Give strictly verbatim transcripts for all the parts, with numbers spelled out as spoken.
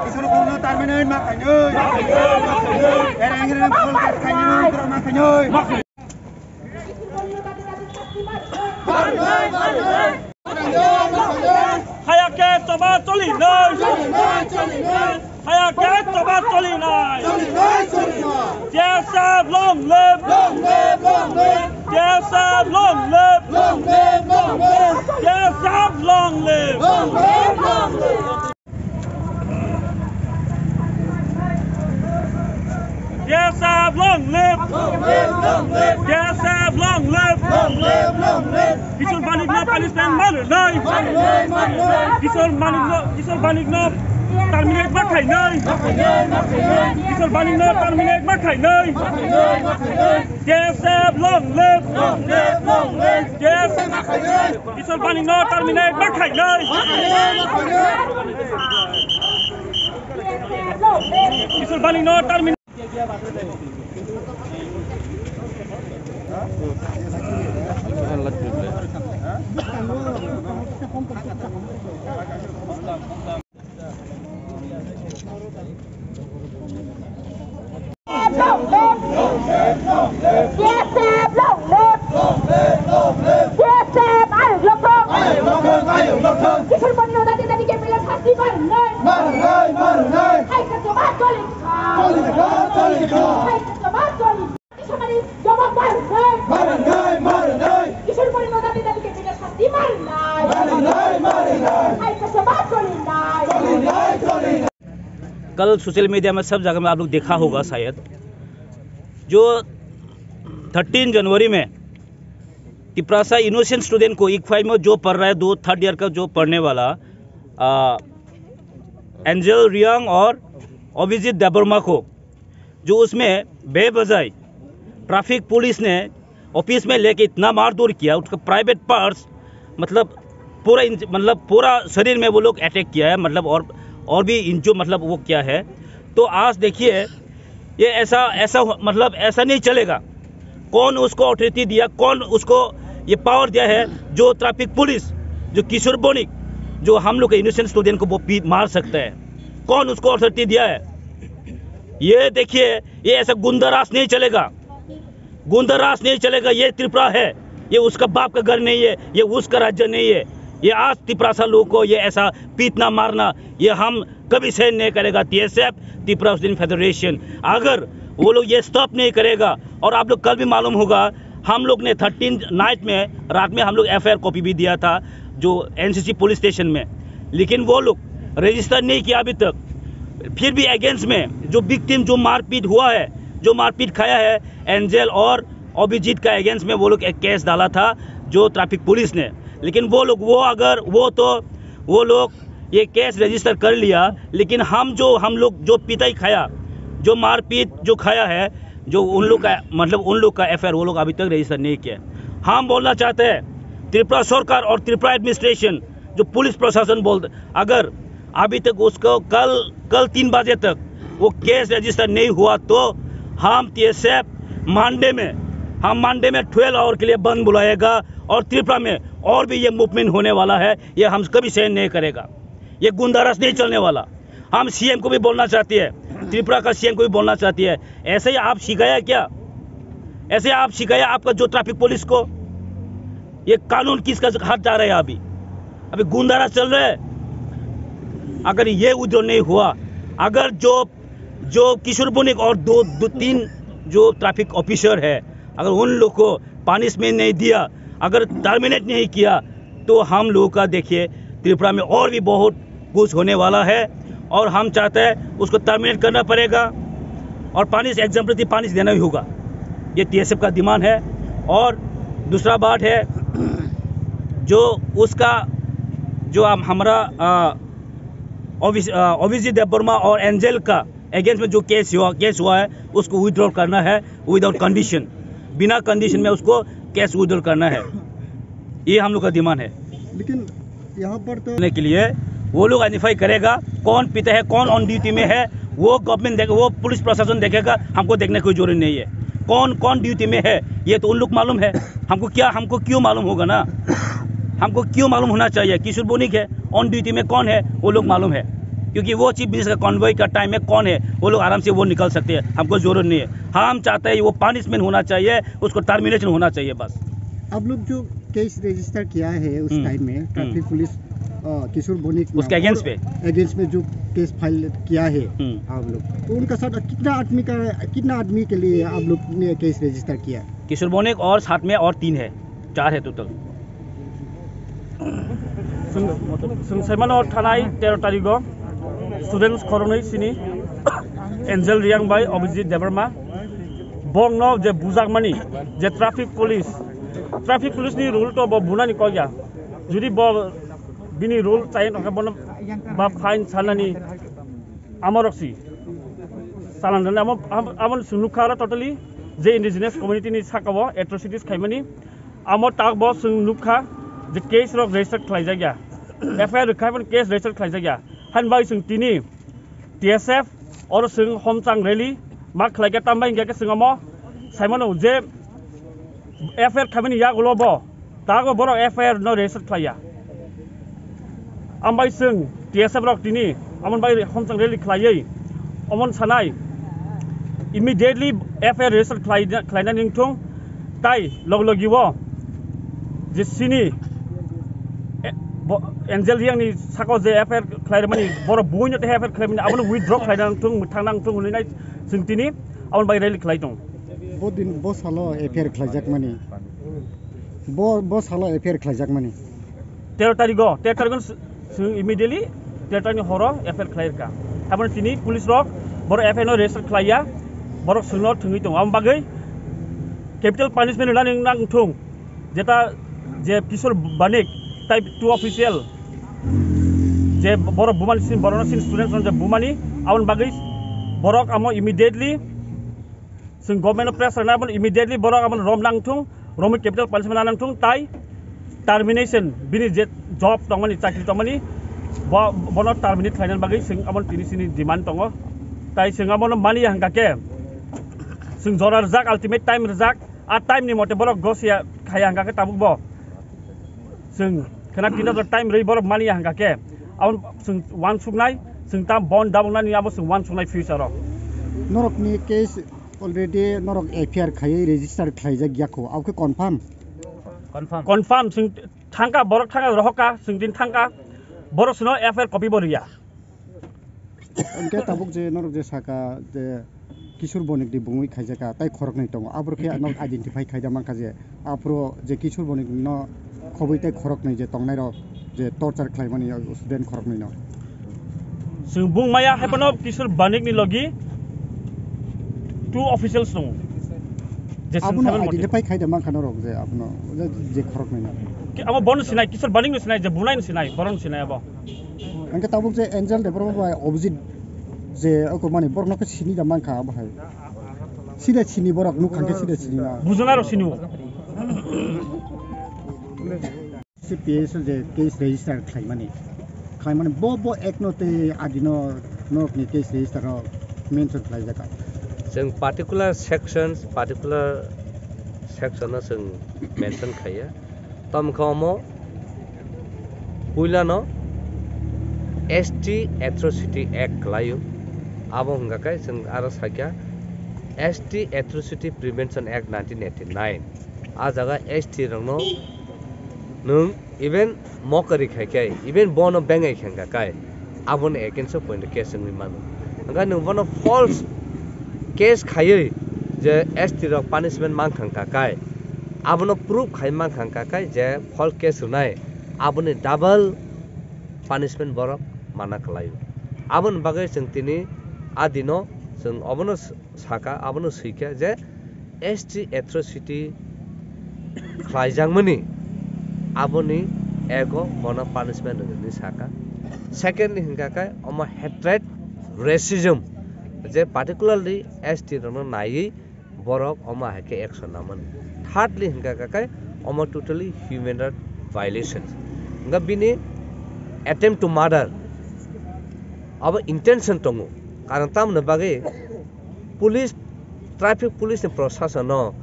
Isor kono terminate ma khainoi. Ereng ereng full gas khainoi, ma khainoi. Haya ke toba toli noi. Haya ke toba toli noi. T S F long live. T S F long live. T S F long live. T S F long live! T S F long live! Kishore Manik no punishment manwi nai! Kishore Manik no, Kishore Manik no terminate ma khainai! Kishore Manik no terminate ma khainai! T S F long live! T S F Kishore Manik no terminate ma khainai! Kishore Manik no terminate. T S F long live! T S F ayuk lokthong! Kishore Manik no dati dati ke bila sasti manwi nai! Hai kachoma choli kha! Hai kachoma choli kha! Kishore Manik jawab manwi nai! Kishore Manik no dati dati ke bila sasti manwi nai! Hai kachoma choli nai! कल social media में सब जगह में आप लोग देखा होगा शायद, जो थर्टीन जनवरी में तिपरासा इनोसेंट स्टूडेंट को इक्फाई में जो पढ़ रहा है, दो थर्ड ईयर का जो पढ़ने वाला, आ, एंजल रियांग और अभिजीत देबवर्मा को, जो उसमें बेवजह ट्रैफिक पुलिस ने ऑफिस में लेके इतना मारधूर किया, उसका प्राइवेट पार्ट्स, मतलब पूरा इंच-, मतलब पूरा शरीर में वो लोग अटैक किया है, मतलब और, और भी इंचो, मतलब वो क्या है। तो आज देखिए, ये ऐसा, ऐसा हु-, मतलब ऐसा नहीं चलेगा। कौन उसको अथॉरिटी दिया, कौन उसको ये पावर दिया है, जो ट्रैफिक पुलिस, जो किशोर बनिक, जो हम लोग के इनोसेंट स्टूडेंट को वो पी-, मार सकता है, कौन उसको अथॉरिटी दिया है? ये देखिए, ये ऐसा गुंडा राज नहीं चलेगा। गुंडा राज नहीं चलेगा, ये त्रिपुरा है, ये उसका बाप का घर नहीं है, ये उसका राज्य नहीं है। ये आज तिपरासा लोगों को ये ऐसा पीटना मारना, ये हम कभी सहन नहीं करेगा। टीएसएफ, तिपरा स्टूडेंट फेडरेशन, अगर वो लोग ये स्टॉप नहीं करेगा, और आप लोग कल भी मालूम होगा, हम लोग ने थर्टीन नाइट में, रात में हम लोग एफआईआर कॉपी भी दिया था जो एनसीसी पुलिस स्टेशन में, लेकिन वो लोग रजिस्टर नहीं किया अभी तक। फिर भी अगेंस्ट में जो विक्टिम, जो मारपीट हुआ है, जो मारपीट खाया है, एंजल और अभिजीत का अगेंस्ट में वो लोग एक केस डाला था जो ट्रैफिक पुलिस ने, लेकिन वो लोग, वो अगर, वो तो, वो लोग ये केस रजिस्टर कर लिया, लेकिन हम जो, हम लोग जो पिटाई खाया, जो मारपीट जो खाया है, जो उन लोग का, मतलब उन लोग का एफआईआर वो लोग अभी तक रजिस्टर नहीं किया। हम बोलना चाहते हैं, त्रिपुरा सरकार और त्रिपुरा एडमिनिस्ट्रेशन, जो पुलिस प्रशासन बोल, अगर अभी तक उसको कल, कल तीन बजे तक वो केस रजिस्टर नहीं हुआ तो हम टीएसएफ मंडे में, हम मंडे में ट्वेल्व आवर के लिए बंद बुलाएगा और त्रिपुरा में और भी ये मूवमेंट होने वाला है, ये हम कभी सहन नहीं करेगा। ये गुंडा राज नहीं चलने वाला। हम सीएम को भी बोलना चाहते हैं, त्रिपुरा का सीएम को भी बोलना चाहते हैं, ऐसे ही आप सिखाया क्या? ऐसे आप सिखाया आपका जो ट्रैफिक पुलिस को? ये कानून किसका हाथ जा रहा है अभी? अभी गुंडा राज चल रहा है। अगर ये विथड्रॉ नहीं हुआ, अगर जो, जो किशोर बनिक और दो, दो तीन जो ट्रैफिक ऑफिसर है, अगर उन लोग को पनिशमेंट नहीं दिया, अगर टर्मिनेट नहीं किया, तो हम लोगों का, देखिए, त्रिपुरा में और भी बहुत कुछ होने वाला है और हम चाहते हैं उसको टर्मिनेट करना पड़ेगा और पनिश, एग्जाम्पलरी पनिश देना ही होगा। ये टीएसएफ का डिमांड है। और दूसरा बात है, जो उसका, जो हम, हमारा, अ, अभिज-, अ, अभिजीत देबवर्मा और एंजल का अगेंस्ट में जो केस हुआ, केस हुआ है, उसको विथड्रॉ करना है विदाउट कंडीशन, बिना कंडीशन में उसको केस विथड्रॉ करना है। ये हम लोग का डिमांड है। लेकिन यहाँ पर तो करने के लिए वो लोग आइडेंटिफाई करेगा कौन पिता है, कौन ऑन ड्यूटी में है, वो गवर्नमेंट देखे, वो पुलिस प्रशासन देखेगा, हमको देखने की कोई जरूरत नहीं है। कौन, कौन ड्यूटी में है, ये तो उन लोग मालूम है, हमको क्या, हमको क्यों मालूम होगा ना? हमको क्यों मालूम होना चाहिए किशोर बोनिक है, ऑन ड्यूटी में कौन है, वो लोग मालूम है, क्योंकि वो चीफ मिनिस्टर का कॉन्वॉय का टाइम में कौन है, वो लोग आराम से वो निकल सकते हैं, हमको जरूरत नहीं है। हम चाहते हैं वो पनिशमेंट होना चाहिए, उसको टर्मिनेशन होना चाहिए बस। आप लोग जो केस रजिस्टर किया है उस हम्म, टाइम में, हम्म। ट्रैफिक पुलिस, अ, किशोर बोनिक उसके नाम अगेंस्ट और पे? अगेंस्ट में जो केस फाइल किया है हम्म। आप लोग, तो उनका साथ कितना आदमी का, कितना आदमी के लिए आप लोग ने केस रजिस्टर किया? किशोर बोनिक और साथ में और तीन है, चार है total. Chwng, chwng saimano thanai tero tarigo students khoroknwi chini Angel Reang bai Abhijit Debbarma. Bongno je bujakmani je traffic police, traffic police ni rule to bo bunani kok ya. Jodi bo bini rule chai tongkha bono ba fine sanani amorok si. Salan rwna amo, am-, amoni chwng nukha oro totally je indigenous community ni saka o atrocities khaimani. Amo tak bo chwng nukha je case rok register khlaijak ya. F I R rwkha phano case register khlaijak ya. Hain bai chwng tini T S F oro chwng homchang rally ma khlaikha, tambai hinkhe chwng omo saimano je F I R khaimani yagulo bo tak bo borok F I R no register khlaiya. Ambai chwng T S F rok tini amon bai homchang rally khlaiwi omon sanai immediately F I R register khlai-, khlainani wngthung, tai log logi o je sini, e, bo, Angel Reang ni saka o je F I R khlairwmani borok buino tei F I R khlaimani abono withdraw khlaina wngthung, mwthangna wngthung hwnwi nai chwng tini amon bai rally khlai tongo. Bo din, bo salo F I R khlaijakmani. Bo, bo salo F I R khlaijakmani. Tero tarigo, tero tarigo s-, s-, immediately tero tarigni horo F I R khlai rwkha. Taboni tini police rok borok F I R no register khlaiya, borok chwngno thwngwi tongo. Aboni bagwi capital punishment rwnani nang thung. Jeta je Kishore Banik type two official je borok bumani sin, borokno sin student je bumani, aboni bagwi borok amo immediately chwng government no pressure na, aboni immediately borok aboni rom nang thung, romwi capital punishment nang thung, tai termination bini je job tongmani, chakri tongmani, bo, bono terminate khlaina bagwi chwng aboni tini sini demand tongo. Tai chwng abono mani hangka khe chwng jora rijak, ultimate time rijak, a time ni mote borok gosia khaya hangka khe tabuk bo chwng khena tin hajar time rwi borok mani hangka khe aboni chwng uansuknai, chwng tam bon daboknani abo chwng uansuknai future o. Norokni case already norok F I R khaiwi register khlaijak ya kho, abo khe confirm? Confirm. Confirm, chwng thangka, borok thangka, rohorka, chwng din thangka, borok chwngno F I R copy bo riya. Hwnkhe tabuk je norok je saka je Kishore Bonik ni bungwi khaijaka, tai khoroknwi tongo, aborok khe norok identify khaida mankha je aphuru je Kishore Bonik no khobwi tai khoroknwi je tongnairok je torture khlaimani student khoroknwi no. Chwng bung maya hai phano Kishore Banik ni logi two officials tongo. Je chwng Abono saimano mote. Identify khaida mankha norok je abono je, je khoroknwi no. Ki-, abo bono sinai, Kishore Banik no sinai, je bunai no sinai, boron sinai abo. Hwnkhe tabuk je Angel Debbarma bai Abhijit je oko mani borok no khe sini da mankha abo hai. Sida sini borok nuk hwnkhe sida sini na. Bujana rok sini o. C P S je case register khlaimani, khlaimani bo, bo act no tei adino norokni case register o mention khlaijak. Chwng particular sections, particular section no chwng mention khaiya. Tamo khe omo puilano S T Atrocity Act khlaio. Abo hwnkha khe chwng aro sakya S T Atrocity Prevention Act nineteen eighty-nine. A jaga S T rokno nwng even mokari khai khe, even bono bengai khe hwnkha khe, aboni against o point case wngwi mano. Hwnkhe nwng bono false case khaiwi je S T rok punishment mankha hwnkha khe, abono proof khai mankha hwnkha khe je false case rwnai, aboni double punishment borok mana kwlaio. Aboni bagwi chwng tini a dino chwng obono saka, abono swikha je S T atrocity khlaijakmani, aboni ego bono punishment rwgwini saka. Second ni hwnkha khe omo hatred, racism, je particularly S T rokno naiwi borok omo hai khe action namani. Thirdly hwnkha khe omo totally human right violation. Hwnkha bini attempt to murder, abo intention tongo. Karon tamoni bagwi police, traffic police ni prosasono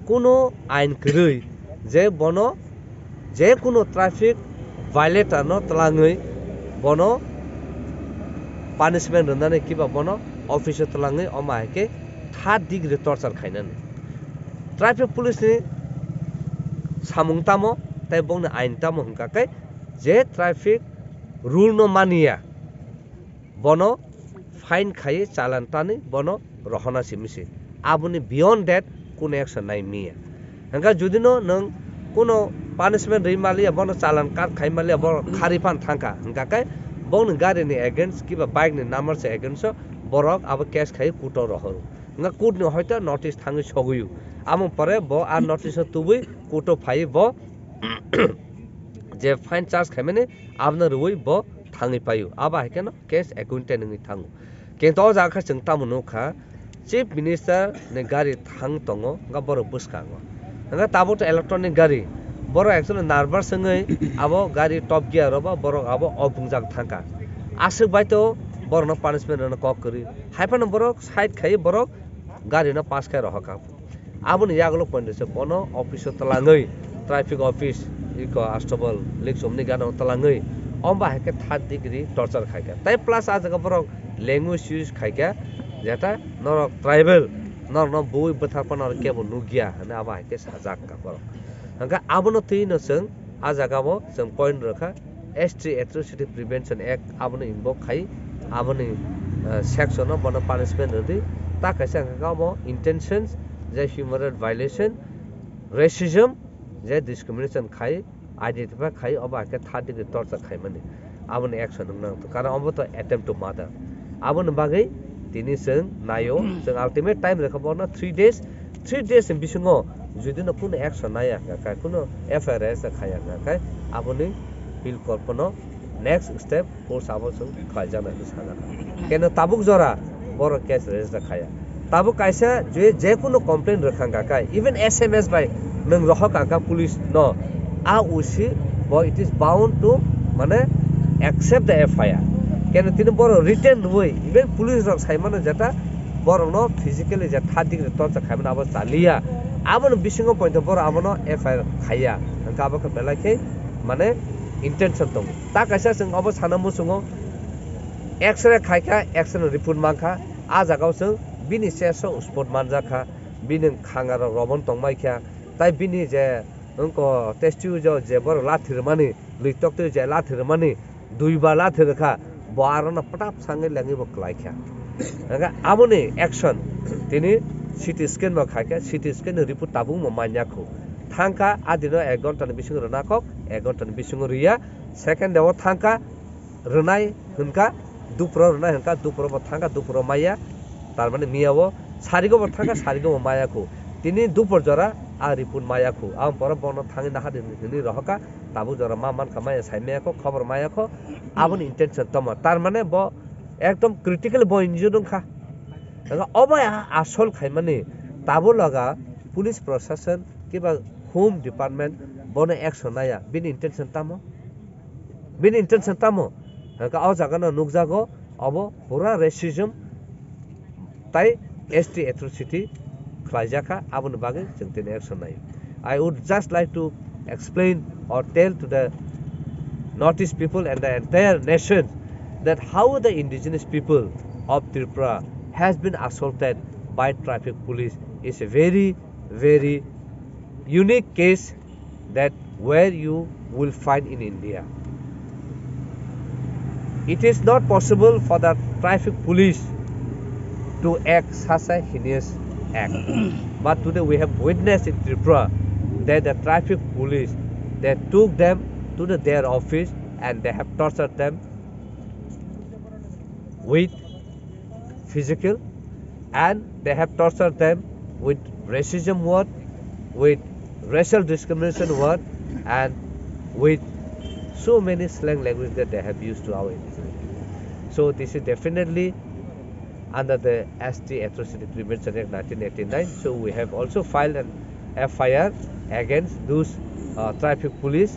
kuno ain kwrwi je bono Je kuno traffic violator no twlangwi bono punishment rwnani kiba bono office o twlangwi omo hai khe third degree torture khainani. Traffic police ni samung tamo tei bongni ain tamo hwnkha khe je traffic rule no maniya bono fine khai challan tani bono rohona simi se. Aboni beyond that kuno action nai miya. Hwnkha judino nwng kuno punishment rwi maliya, bono challan cut khai maliya, bono khari phan thangkha, hwnkha khe bongni gari ni against kiba bike ni number se against o borok abo case khai court o rohoro. Hwnkha court ni hoito notice thangwi sogwi o. Amo pore bo a notice o tubui court o phai bo je fine charge khaimani abono rwui bo thangwi paio. Abo hai kheno case acquitted wngwi thango. Kintu o jaga khe chwng tamo nukha, Chief Minister ni gari thang tongo, hwnkha borok bwskango. Hwnkha tabuk to electronic gari, borok actually nervous wngwi abo gari top gear o ba borok abo opungjak thangkha. Aswk bai to borokno punishment rwna kok kwrwi. Hai phano borok side khai borok gari no pass khai rohorkha. Aboni yagulo point se bono office o twlangwi, traffic office, iko Astabal, Likchomni gana o twlangwi, omba hai khe third degree torture khai kha. Tai plus a jaga borok language use khai kha, jeta norok tribal, norokno bui bwthar phano norok kebo nukya, hwnwi abo hai khe sajak kha borok. Hwnkhe abono twi no chwng a jaga o chwng point rwkha, S T Atrocity Prevention Act abono invoke khai, aboni, eh, section o bono punishment rwdi. Ta kaisa hwnkha khe abo intentions je human right violation, racism, je discrimination khai, identify khai, obo hai khe third degree torture khaimani. Aboni action wng nang, karon obo to attempt to murder. Aboni bagwi tini chwng naio, chwng ultimate time rwkha bono three days, three days ni bisingo jodi no kunu action naiya hwnkha khe, kunu F I R register khaiya hwnkha khe, aboni field court phano next step force abo chwng khlaijaknai hwnwi sajakha. Keno tabuk jora borok case register khaiya. Tabuk kaisa je, je kunu complaint rwkha hwnkha khe, even S M S bai nwng rohor kha police no, a O C bo it is bound to, mane, accept the F I R. Keno tini borok written rwui, even police rok sai mano jeta borokno physically je third degree torture khaimani abo chaliya. Aboni bisingo poito borok abono F I R khaiya. Hwnkha abo khe belai khe, mane, intention tongo. Ta kaisa chwng obo sana muchungo, X-ray khaikha, X-ray report mankha, a jagao chwng bini chest o spot manjakha, bini khangarok romon tongmaikha, tai bini je wngko test tube o je borok lathi rwmani, lwi toktwi je lathi rwmani, duibar lathi rwkha, bo arono pwtap sangwi lengwi bo kwlaikha. Hwnkhe aboni action tini C T scan bo khaikha, C T scan ni report tabukmo manyakhu. Thangkha, a dino ek ghonta ni bisingo rwna kok, ek ghonta ni bisingo rwya, second day o thangkha, rwnai hwnkha, dupro rwnai hwnkha, dupro bo thangkha, dupro maya, tar mane miya o sarigo bo thangkha, sarigo bo maya khu. Tini dupor jora a report maya khu, aboni pore bono thangwi naha di hwnwi rohorkha, tabuk jora ma mankha maya sai maya kho, khobor maya kho, aboni intention tamo, tar mane bo ekdom critical bo injured wngkha. Hwnkha obo a-, asol khaimani tabuk laga police proshashan kiba home department bono action naya, bini intention tamo? Bini intention tamo? Hwnkha o jaga no nukjago, obo pura racism tai S T atrocity khlaijakha, aboni bagwi chwng tini action nai. I would just like to explain or tell to the Northeast people and the entire nation that how the indigenous people of Tripura has been assaulted by traffic police is a very, very unique case that where you will find in India. It is not possible for the traffic police to act such a heinous act. But today we have witnessed in Tripura that the traffic police, they took them to the, their office and they have tortured them with physical, and they have tortured them with racism word, with racial discrimination word, and with so many slang language that they have used to our indigenous people. So this is definitely under the S T Atrocity Prevention Act nineteen eighty-nine. So we have also filed an F I R against those, uh, traffic police.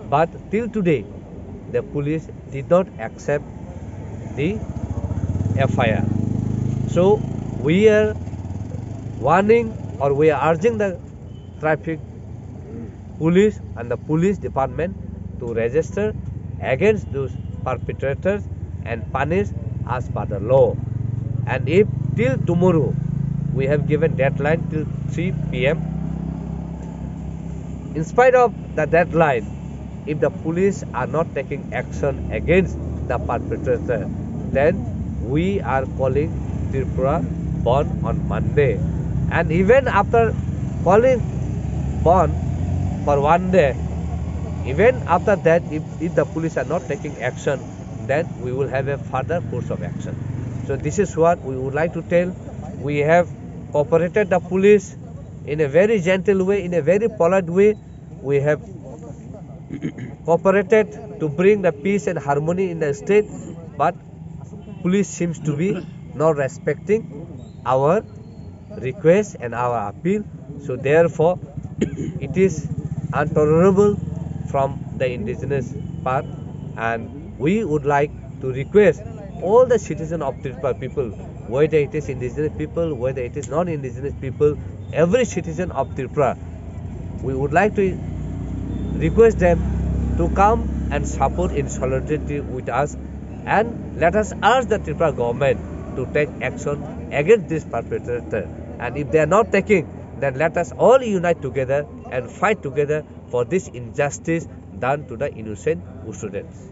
But till today, the police did not accept the F I R. So we are warning or we are urging the traffic police and the police department to register against those perpetrators and punish as per the law. And if till tomorrow, we have given deadline till three p m. In spite of the deadline, if the police are not taking action against the perpetrator, then we are calling Tripura Bandh on Monday. And even after calling bandh for one day, even after that, if, if the police are not taking action, then we will have a further course of action. So this is what we would like to tell. We have cooperated the police in a very gentle way, in a very polite way. We have cooperated to bring the peace and harmony in the state, but police seems to be not respecting our request and our appeal. So therefore, it is intolerable from the indigenous part, and we would like to request all the citizen of Tripura people, whether it is indigenous people, whether it is non-indigenous people, every citizen of Tripura, we would like to request them to come and support in solidarity with us, and let us urge the Tripura government to take action against this perpetrator. And if they are not taking, then let us all unite together and fight together for this injustice done to the innocent students.